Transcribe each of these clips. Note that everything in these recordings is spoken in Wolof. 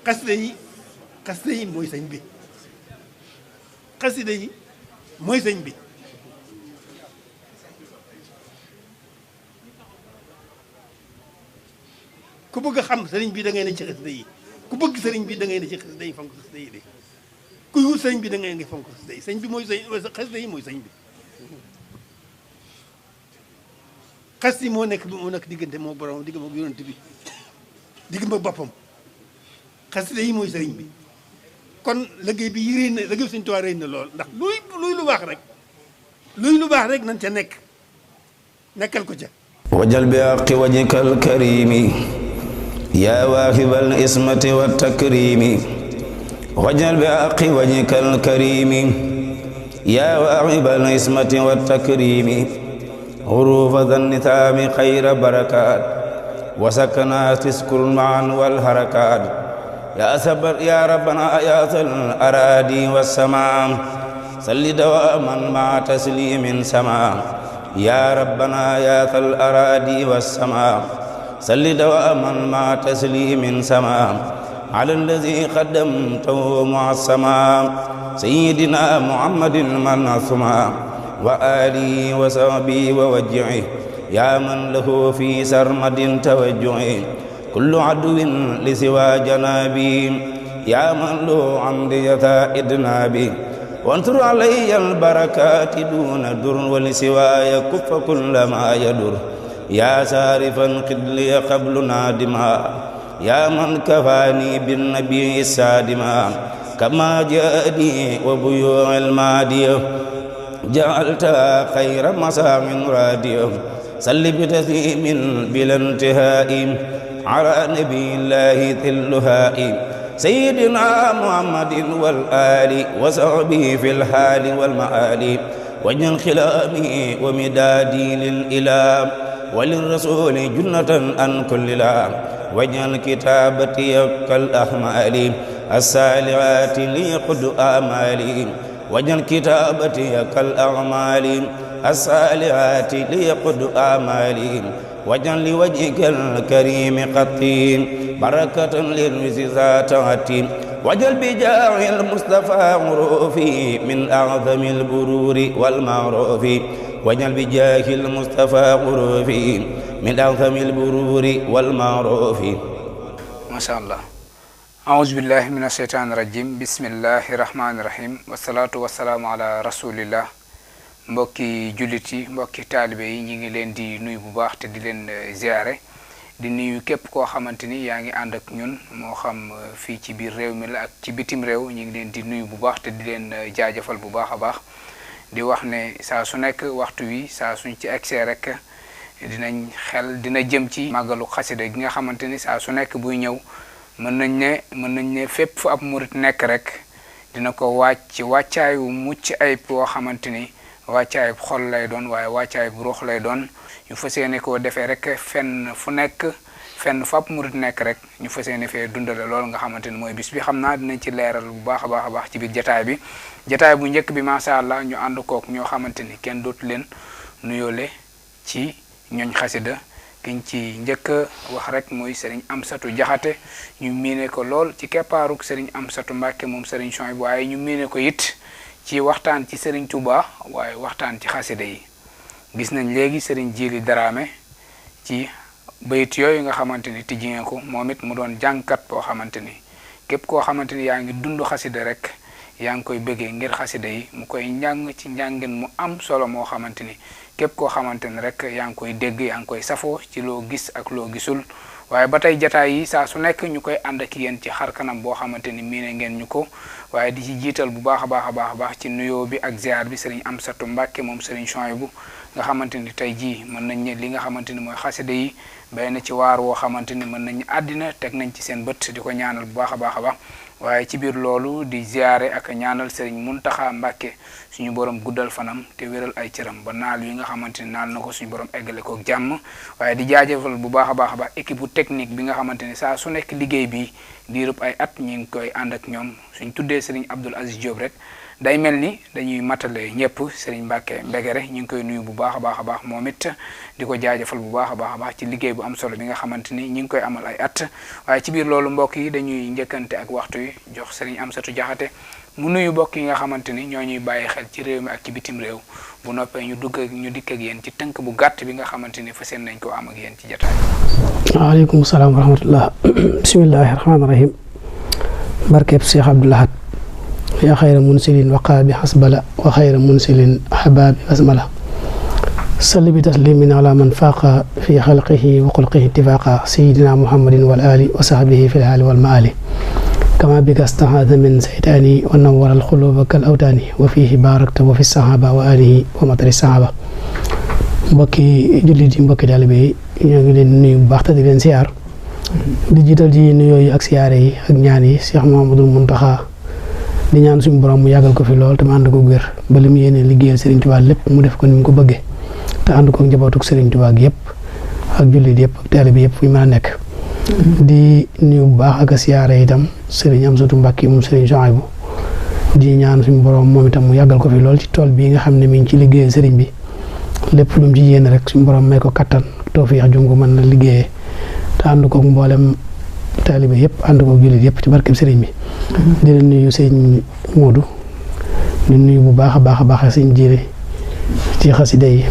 xasida yi mooy sëñ bi xasida yi mooy sëñ bi ku bëgg a xam sëriñ bi da ngay ne ci xasida yi ku bëgg sëriñ bi da ngay ne ci xasida yi fonk xasida yi de kuy wut sëriñ bi da ngay ne fonk xasida yi sëñ bi mooy xasida yi mooy sëñ bi xasida yi moo nekk diggante moo borom digg moo yonent bi digg ma boppam xasida yi mooy sëriñ bi kon liggéey bi rëy na liggéey Sëriñ Tuubaa rëy na lool ndax luy lu baax rek nañ ca nekkal ko ca wajal bi aqi wajhikal karimi yaa waahibal ismati wat takrimi wajal bi aqi wajhikal karimi yaa waahibal ismati wat takrimi hurufa dhan nitaami khayra barakat wa sakana tiskur ma'an wal harakat يا ربنا يا ذا الأراضي والسماء صل دواما مع تسليم سماء يا ربنا يا ذا الأراضي والسماء صل دواما مع تسليم سماء على الذي قدمته مع السماء سيدنا محمد من عصما وآله وصحبه ووجهه يا من له في سرمد توجهه كل عدو لسوى جنابي يا من له عمدي ذا إدنابي وانثر علي البركات دون در ولسواي كف كل ما يدر يا سارفا قد لي قبل نادما يا من كفاني بالنبي السادما كما جادي وبيوع المادية جعلت خير مسام رادية سل بتسليم بلا انتهاء على نبي الله ذلها سيدنا محمد والآل وصحبه في الحال والمآل واجعل خلامي ومدادي للإله وللرسول جنة عن كل لا واجعل كتابتي كالأحمال السالعات ليقد آمالي واجعل كتابتي كالأعمال السالعات ليقد آمالي واجعل لوجهك الكريم قطين بركة للمزيزات عتين واجعل بجاه المصطفى عروفي من أعظم البرور والمعروف واجعل بجاه المصطفى عروفي من أعظم البرور والمعروف ما شاء الله أعوذ بالله من الشيطان الرجيم بسم الله الرحمن الرحيم والصلاة والسلام على رسول الله mbokki jullit yi mbokki taalibe yi ñi ngi leen di nuyu bu baax te di leen ziare di nuyu képp koo xamante ni yaa ngi ànd ak ñun moo xam fii ci biir réew mi la ak ci bitim réew ñi ngi leen di nuyu bu baax te di leen jaajëfal bu baax a baax di wax ne saa su nekk waxtu wi saa suñ ci egsee rek dina jëm ci màggalu xasida gi nga xamante ni saa su nekk buy ñëw mën nañ ne fépp fu ab murit nekk rek dina ko wàcc wàccaayu mucc ayib boo xamante ni wàccaay xol lay doon waaye wàccaay bu ruux lay doon ñu fas yéene koo defee rek fenn fu ab murit nekk rek ñu fas yéene fee dundale loolu nga xamante ni mooy bis bi xam naa dinañ ci leeral bu baax a baax ci biir jataay bu njëkk bi macha allah ñu ànd kook ñoo xamante ni kenn dootu leen nuyoole ci ñooñ xasida kiñ ci njëkk wax rek mooy Serigne Amsatou Diakhaté ñu miine ko lool ci keppaaruk Serigne Amsatou Mbacke moom Serigne Souhaïbou waaye ñu miine ko it ci waxtaan ci Serigne Touba waaye waxtaan ci xasida yi gis nañ léegi Serigne Djili Dramé ci bayit yooyu nga xamante ni tijji nga ko moom it mu doon jàngkat boo xamante ni képp koo xamante ni yaa ngi dund xasida rek yaa ngi koy bëggee ngir xasida yi mu koy njàng ci njàngin mu am solo moo xamante ni képp koo xamante ni rek yaa ngi koy dégg yaa ngi koy safoo ci loo gis ak loo gisul waaye ba tey jataay yi saa su nekk ñu koy ànd ak yéen ci xar kanam boo xamante ni miine ngeen ñu ko waaye di ci jiital bu baax a baax ci nuyoo bi ak ziar bi Serigne Amsatou Mbacke moom Serigne Souhaïbou nga xamante ni tey jii mën nañ ne li nga xamante ni mooy xasida yi bay na ci waar woo xamante ni mën nañu àddina teg nañ ci seen bët di ko ñaanal bu baax a baax waaye ci biir loolu di ziare ak ñaanal Serigne Mountakha Mbacke suñu borom guddal fanam te wéral ay cëram ba naal yi nga xamante ni naal na ko suñu borom eggale ko jàmm waaye di jaajëfal bu baax a baax équipe bu technique bi nga xamante ni saa su nekk liggéey bi diirub ay at ñi ngi koy ànd ak ñoom suñ tuddee Serigne Abdoul Aziz Diop rek day mel ni dañuy matale ñëpp Serigne Mbacke Mbegere ñu ngi koy nuyu bu baax a baax moom it di ko jaajëfal bu baax a baax ci liggéey bu am solo bi nga xamante ni ñu ngi koy amal ay at waaye ci biir loolu mbokk yi dañuy njëkkante ak waxtu yi jox Serigne Amsatou Diakhaté mu nuyu mbokk yi nga xamante ni ñoo ñuy bàyyi xel ci réew mi ak ci bitim réew bu noppee ñu dikk ak yéen ci tënk bu gàtt bi nga xamante ni fas yéene nañ ko am ak yéen ci jotaay. waaleykum salaam wa rahmatullah. bismillahi rahmaani rahim. barkeeb Cheikh Abdoul Ahad. yaa xayra munsilin waqaa bi xasbala wa xayra munsilin xabaabi basmala. salli bi taslimin ala man faaqa fi xalqihi wa xulqihi ittifaaqa sayidina muhammadin wal ali wa sahbihi fi l haali wal maali. كما بك استعاذ من سيطاني ونور القلوب كالأوتان وفيه باركت وفي الصحابة وآله ومطر الصحابة mbokki jullit yi mbokki taalibe yi ñoo ngi leen nuyu bu baax te di leen siyaar di jiital ci nuyoo yi ak siyaare yi ak ñaan yi Cheikh Mouhamadoul Mountakha di ñaan suñu borom mu yàggal ko fi lool te mu ànd ko wér ba li mu yéene liggéeyal Serigne Touba lépp mu def ko ni mu ko bëggee te ànd ko njabootuk Serigne Touba gi yëpp ak jullit yëpp ak taalibe yëpp fu ñu mën a nekk di nuyu bu baax ak siyaare itam Serigne Amsatou Mbacke moom Serigne Souhaïbou di ñaan suñu borom moom itam mu yàggal ko fi lool ci tool bii nga xam ne mi ngi ci liggéeyal Serigne bi lépp lu mu ci yéene rek suñu borom may ko kattan tawfiix jum ko mën na liggéeyee te ànd koog mboolem taalibe yëpp ànd koog jullit yëpp ci barkeb Serigne bi. di leen nuyu sëñ Modou di nuyu bu baax a baax sëñ Jiiri ci xasida yi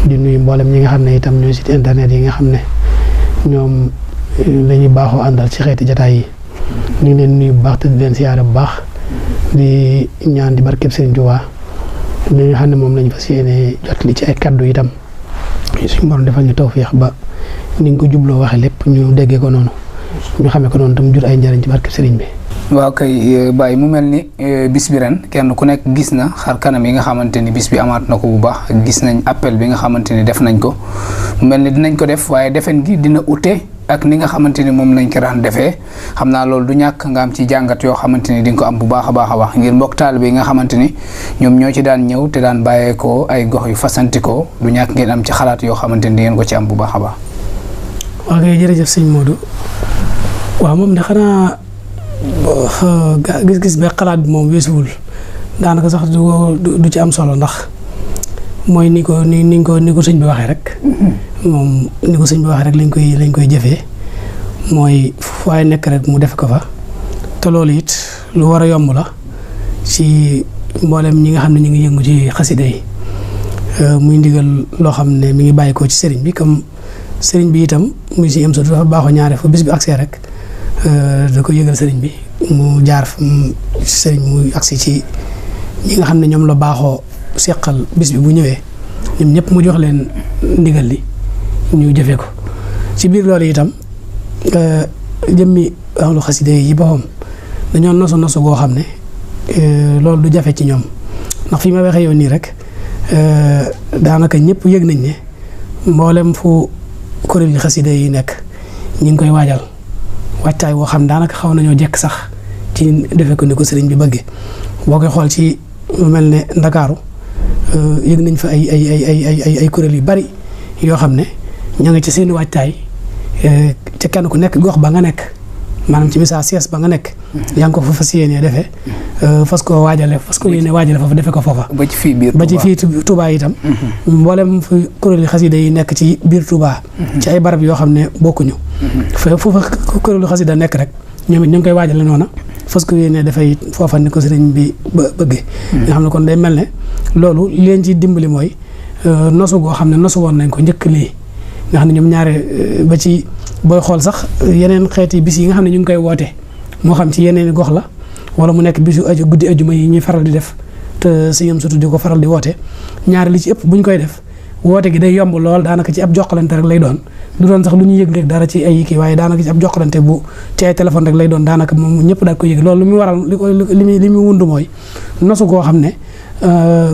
di nuyu mboolem ñi nga xam ne itam ñooy site internet yi nga xam ne ñoom lañuy baaxoo àndal ci xeeti jataay yi ñu ngi leen nuyu bu baax te di leen siyaare bu baax di ñaan di barkeb Serigne Touba li nga xam ne moom lañu fas yéene jot li ci ay kaddu itam suñu borom defal ñu tawfiix ba ni nga ko jubloo waxe lépp ñu déggee ko noonu ñu xamee ko noonu tam jur ay njëriñ ci barkeb Serigne bi. waaw kay Baye mu mel ni bis bi ren kenn ku nekk gis na xar kanam yi nga xamante ni bis bi amaat na ko bu baax gis nañ appel bi nga xamante ni def nañ ko mu mel ni dinañ ko def waaye defen gi dina ute ak ni nga xamante ni moom lañ ko daan defee xam naa loolu du ñàkk nga am ci jàngat yoo xamante ni di nga ko am bu baax a baax ngir mbokk taalibe yi nga xamante ni ñoom ñoo ci daan ñëw te daan bàyyeekoo ay gox yu fasantikoo du ñàkk ngeen am ci xalaat yoo xamante ni di ngeen ko ci am bu baax a baax. waaw kay jërëjëf sëñ Modou waaw moom de xanaa gis-gis ba xalaat bi moom weesuwul daanaka sax du ci am solo ndax mooy ni ko sëñ bi waxee rek moom ni ko sëñ bi waxee rek lañ koy jëfee mooy waaye nekk rek mu def ko fa te loolu it lu war a yomb la ci mboolem ñi nga xam ne ñu ngi yëngu ci xasida yi muy ndigal loo xam ne mi ngi bàyyi ko ci sëriñ bi comme sëriñ bi itam muy si Amsatou dafa baaxoo ñaare fa bis bi accès rek da ko yëgal sëriñ bi mu jaar sëriñ mu agsi ci ñi nga xam ne ñoom la baaxoo seqal bis bi bu ñëwee ñoom ñëpp mu jox leen ndigal li ñu jëfee ko ci biir loolu itam jëmmi ahlu xasida yi boppam dañoo nosu goo xam ne loolu du jafe ci ñoom ndax fi ma waxee yow nii rek daanaka ñëpp yëg nañ ne mboolem fu kuréel yi xasida yi nekk ñi ngi koy waajal waajtaay woo xam daanaka xaw nañoo jekk sax ci defe ko ni ko sëriñ bi bëggee boo koy xool ci mel ne Ndakaaru yëg nañ fa ay kuréel yu bari yoo xam ne ña nga ci seen waajtaay ca kenn ku nekk gox ba nga nekk maanaam ci misaal siège ba nga nekk yaa ngi ko fa fas yéenee defee fas ko waajale foofu defe ko foofa ba ci fii Touba itam mboolem fi kuréelu xasida yi nekk ci biir Touba ci ay barab yoo xam ne bokkuñu foofa kuréelu xasida nekk rek ñoom it ñu ngi koy waajale noona fas ko yéenee dafay foofa ni ko sëriñ bi bëggee nga xam ne kon day mel ne loolu leen ci dimbali mooy nosu goo xam ne nosu woon nañ ko njëkk lii nga xam ne ñoom ñaare ba ci booy xool sax yeneen xeeti bis yi nga xam ne ñu ngi koy woote moo xam ci yeneen gox la wala mu nekk bisu guddi ajuma yi ñuy faral di def te Sëñ Amsatou di ko faral di woote ñaari li ci ëpp bu ñu koy def woote gi day yomb lool daanaka ci ab jokkalante rek lay doon du doon sax lu ñu yëg rek dara ci ay kii waaye daanaka ci ab jokkalante bu ci ay téléphone rek lay doon daanaka moom ñëpp daal ko yëg loolu lu muy waral li muy wund mooy nosu goo xam ne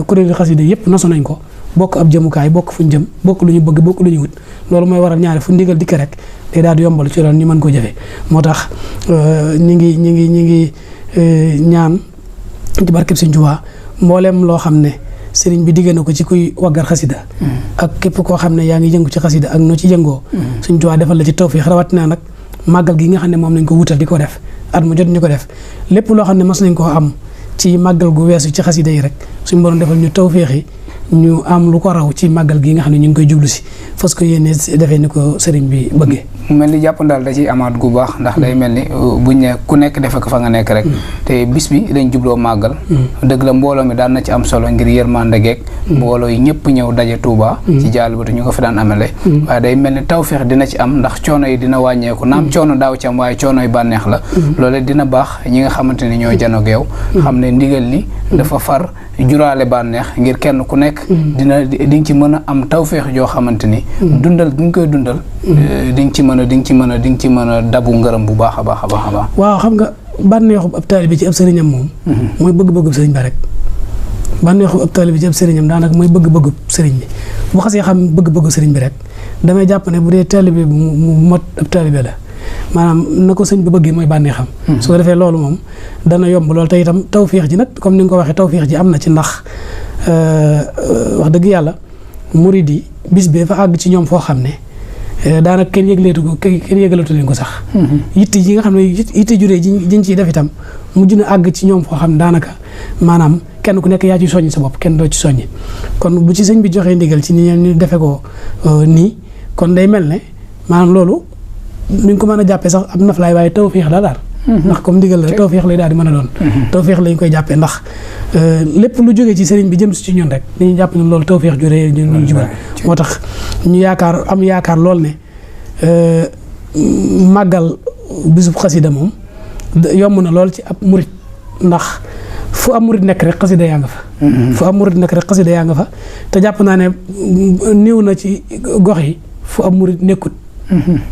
kuréelu xasida yëpp nosu nañ ko bokk ab jëmukaay bokk fu ñu jëm bokk lu ñu bëgg bokk lu ñu wut loolu mooy waral ñaari fu ndigal dikk rek day daal di yombal ci loolu ñu mën ko jëfee moo tax ñi ngi ñaan ci barkeb Sëñ Tuubaa mbooleem loo xam ne sëriñ bi digge na ko ci kuy waggar xasida ak képp koo xam ne yaa ngi yëngu ci xasida ak noo ci yëngoo Sëñ Tuubaa defal la ci tawfiix rawatina nag màggal gi nga xam ne moom lañ ko wutal di ko def at mu jot ñu ko def lépp loo xam ne mas nañ koo am ci màggal gu weesu ci xasida yi rek suñu borom defal ñu tawféex yi ñu am lu ko raw ci màggal gi nga xam ne ñu ngi koy jublu si fas ko yéene defee ni ko sëriñ bi bëggee. mu mel ni jàpp daal da ciy amaat gu baax ndax day mel ni buñ ne ku nekk defe ko fa nga nekk rek te bis bi dañ jubloo màggal dëgg la mbooloo mi daan na ci am solo ngir yërmande geeg mbooloo yi ñëpp ñëw daje Touba ci jaalibatu ñu ko fi daan amele waaye day mel ni tawféex dina ci am ndax coono yi dina wàññeeku naam coono daaw ci am waaye coono yi bànneex la loole dina baax ñi nga xamante ni ñoo janoog yow xam ne ndigal li dafa far juraale bànneex ngir kenn ku nekk di nga ci mën a am tawféex joo xamante ni dundal gi nga koy dundal di nga ci mën a dabu ngërëm bu baax a baax a baax a baax. waaw xam nga bànneexub ab taalibe ci ab sëriñam moom mooy bëgg-bëggub sëriñ ba rek bànneexub ab taalibe ci ab sëriñam daanaka mooy bëgg-bëggub sëriñ bi bu xasee xam bëgg-bëggu sëriñ bi rek damay jàpp ne bu dee taalibe bi mu mot ab taalibe la maanaam na ko sëñ bi bëggee mooy bànneexam su ko defee loolu moom dana yomb loolu te itam tawféex ji nag comme ni nga ko waxee tawféex ji am na ci ndax wax dëgg yàlla murid yi bis bee fa àgg ci ñoom foo xam ne daanaka kenn yëgalatu leen ko sax yitte yi nga xam ne yitte juree jiñ ciy def itam mujj na àgg ci ñoom foo xam ne daanaka maanaam kenn ku nekk yaa ci soññ sa bopp kenn doo ci soññi kon bu ci sëñ bi joxee ndigal ci ni ñu defe ko nii kon day mel ne maanaam loolu nuñ ko mën a jàppee sax am naflaay waaye tawféex la daal ndax comme ndigal la tawféex lay daal di mën a doon tawféex lañ koy jàppee ndax lépp lu jógee ci sëriñ bi jëm si ci ñun rek dañuy jàpp ne loolu tawféex ju rëy ñu jubal moo tax ñu yaakaar lool ne màggal bisub xasida moom yomb na lool ci ab murit ndax fu am murit nekk rek xasida yaa nga fa fu am murit nekk rek xasida yaa nga fa te jàpp naa ne néew na ci gox yi fu am murit nekkut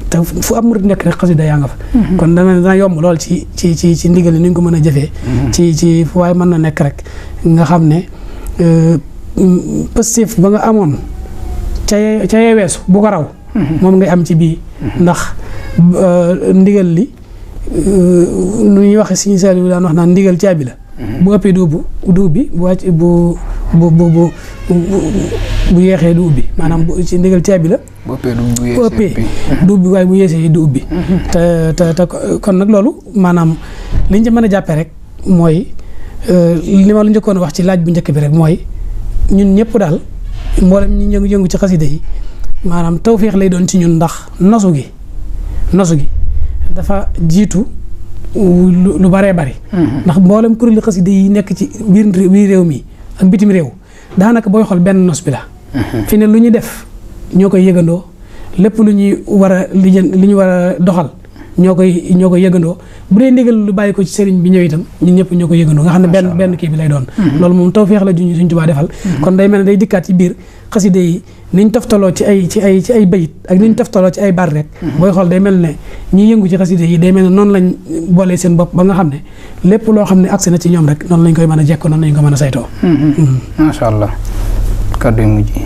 te fu am murit nekk rek xasida yaa nga fa kon dana yomb lool ci ndigal ni ñu ko mën a jëfee ci fu waaye mën na nekk rek nga xam ne positif ba nga amoon ca yee weesu bu ko raw moom ngay am ci bii ndax ndigal li nu ñuy waxe Sëriñ Saaliw daan wax naan ndigal caabi la bu ëppee du ubbi bu wàcc bu yeexee du ubbi maanaam ci ndigal caabi la bu ëppee du ubbi waaye bu yeesee du ubbi te kon nag loolu maanaam liñ ci mën a jàppee rek mooy li ma la njëkkoon wax ci laaj bu njëkk bi rek mooy ñun ñëpp daal mboolem ñi yëngu ci xasida yi maanaam tawféex lay doon ci ñun ndax nosu gi dafa jiitu lu baree bari ndax mboolem kuréelu xasida yi nekk ci biir réew mi ak bitim réew daanaka booy xool benn nos bi la fi ne lu ñuy def ñoo koy yëgandoo lépp lu ñuy war a li ñu war a doxal ñoo koy yëgandoo bu dee ndigal lu bàyyi ko ci sëriñ bi ñëw itam ñun ñëpp ñoo koy yëgandoo nga xam ne benn kii bi lay doon loolu moom tawféex la juñu Sëriñ Tuubaa defal kon day mel ne day dikkaat ci biir xasida yi niñ toftaloo ci ay bayit ak niñ toftaloo ci ay bar rek booy xool day mel ne ñi yëngu ci xasida yi day mel ne noonu lañ boolee seen bopp ba nga xam ne lépp loo xam ne agsi na ci ñoom rek noonu lañ koy mën a jekko noonu lañ ko mën a saytoo macha allah kaddu yu mujj yi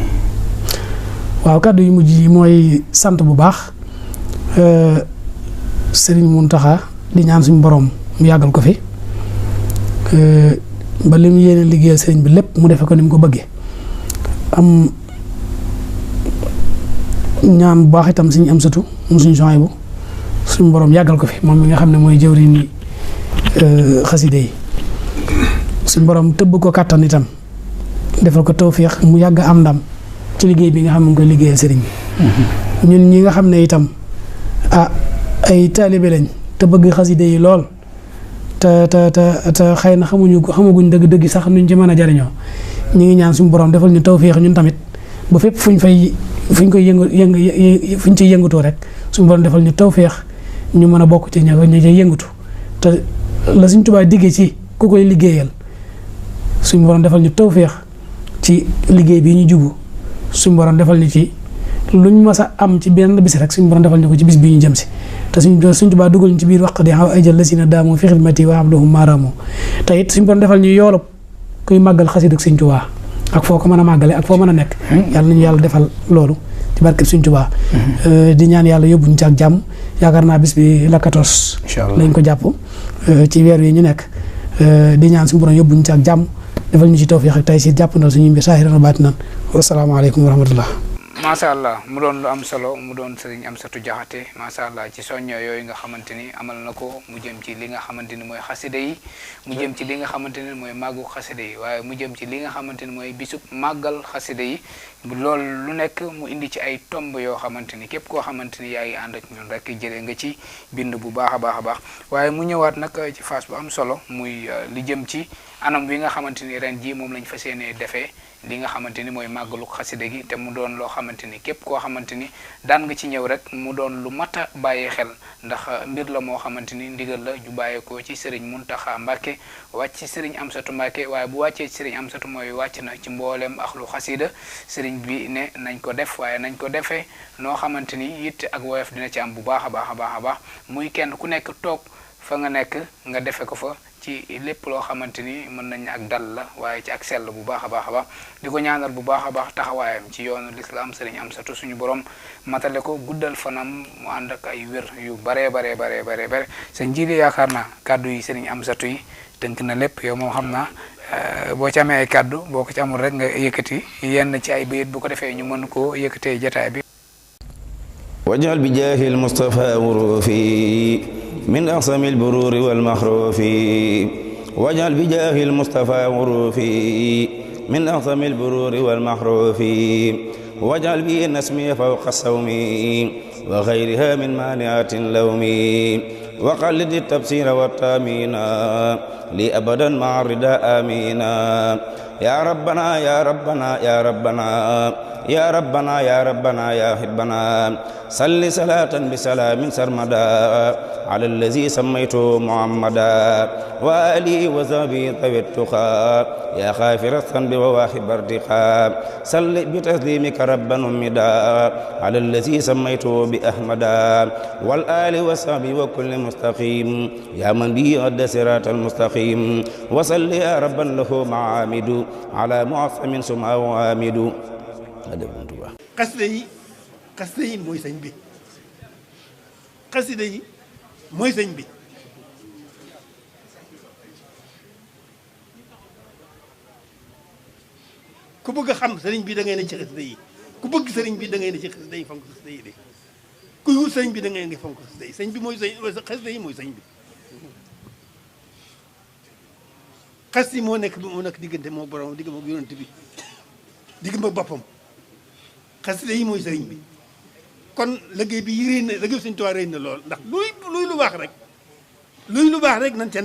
waaw kaddu yu mujj yi mooy sant bu baax Sëriñ Muntaxa di ñaan suñu borom mu yàggal ko fi ba li mu yéene liggéeyal sëriñ bi lépp mu defe ko ni mu ko bëggee am ñaan bu baax itam suñu am satu mu suñu Suhaybu suñu borom yàggal ko fi moom mi nga xam ne mooy jëwriñ xaside yi suñu borom tëbb ko kàttan itam defal ko tawféex mu yàgg am ndam ci liggéey bi nga xam ne mu ngi koy liggéeyal sëriñ bi ñun ñi nga xam ne itam ay taalibe lañ te bëgg xaside yi lool te xëy na xamaguñ dëgg sax nuñ ci mën a jariñoo ñu ngi ñaan suñu borom defal ñu tawféex ñun tamit ba fépp fuñ koy fuñ ciy yëngutoo rek suñu borom defal ñu tawféex ñu mën a bokk ci ña cay yëngutu te la Sëriñ Tuubaa diggee ci ku koy liggéeyal suñu borom defal ñu tawféex ci liggéey bi ñu jubu suñu borom defal ñu ci luñ mas a am ci benn bis rek suñu borom defal ñu ko ci bis bi ñu jëm si te Sëriñ Tuubaa dugal ñu ci biir waq di xaw ay jël la si na daamoo fi xidmati wa abluhum maaraamoo te it suñu borom defal ñu yoolub kuy màggal xasida ak Sëriñ Tuubaa ak foo ko mën a màggale ak foo mën a nekk yàlla nañu yàlla defal loolu ci barkeb Sëriñ Tuubaa di ñaan yàlla yóbbuñ ci ak jàmm yaakaar naa bis bi la 14 lañ ko jàpp ci weer wi ñu nekk di ñaan suñu borom yóbbuñ ci ak jàmm defal ñu ci tawfiix ak taysiir jàpp na suñu mbir saahiran wa baatinan wasalaamaaleykum wa rahmatullah macha allah mu doon lu am solo mu doon sëriñ Amsatu Jaxate macha allah ci soñño yooyu nga xamante ni amal na ko mu jëm ci li nga xamante ni mooy xasida yi mu jëm ci li nga xamante ni mooy màggu xasida yi waaye mu jëm ci li nga xamante ni mooy bisub màggal xasida yi loolu lu nekk mu indi ci ay tomb yoo xamante ni képp koo xamante ni yaa ngi ànd ak ñun rek jëlee nga ci bind bu baax a baax a baax waaye mu ñëwaat nag ci phase bu am solo muy li jëm ci anam wi nga xamante ni ren jii moom lañ fas yéenee defee li nga xamante ni mooy màggalu xasida gi te mu doon loo xamante ni képp koo xamante ni daan nga ci ñëw rek mu doon lu mat a bàyyi xel ndax mbir la moo xamante ni ndigal la ju bàyyeekoo ci sëriñ Muntaxa Mbàkke wàcc ci sëriñ Amsatu Mbàkke waaye bu wàccee ci sëriñ Amsatu mooy wàcc na ci mbooleem axlu xasida sëriñ bi ne nañ ko def waaye nañ ko defee noo xamante ni it ak woyof dina ci am bu baax a baax a baax a baax muy kenn ku nekk toog fa nga nekk nga defe ko fa ci lépp loo xamante ni mën nañ ak dal la waaye ci ak sell bu baax a baax a baax di ko ñaanal bu baax a baax taxawaayam ci yoonu lislaam sëriñ Amsatu suñu borom matale ko guddal fanam mu ànd ak ay wér yu bare sëñ Jili yaakaar naa kàddu yi sëriñ Amsatu yi tënk na lépp yow moom xam naa boo ci amee ay kàddu boo ko ci amul rek nga yëkkati yenn ci ay bayit bu ko defee ñu mën koo yëkkatee jataay bi wajal bi jaahil Mustafa wurufi من أقسم البرور والمخروف واجعل بجاه المصطفى غروفي من أقسم البرور والمخروف واجعل به النسمي فوق الصوم وغيرها من مانعات اللوم وقلد التبصير والتامين لي أبدا مع الرداء آمينا يا ربنا يا ربنا يا ربنا يا ربنا يا ربنا يا حبنا صل صلاة بسلام سرمدا على الذي سميته محمدا وآله وصحبه ذوي التقى يا غافر الذنب وواهب الرقاب صل بتسليمك ربا أمدا على الذي سميته بأحمدا والآل وصحبه وكل مستقيم يا من به غد صراط المستقيم وصل يا ربا له معامد على معصم سمع وعامد xasida yi mooy sëñ bi xasida yi mooy sëñ bi ku bëgg a xam sëriñ bi da ngay ne ci xasida yi ku bëgg sëriñ bi da ngay ne ci xasida yi fonk xasida yi de kuy wut sëriñ bi da ngay ne fonk xasida yi sëñ bi mooy sëñ xasida yi mooy sëñ bi xas yi moo nekk diggante moo borom digg moom yonent bi digg ma boppam xasida yi mooy sëriñ bi kon liggéey bi yi réy na liggéey Sëriñ Tuubaa réy na lool ndax luy lu baax rek nañ ca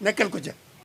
nekkal ko ca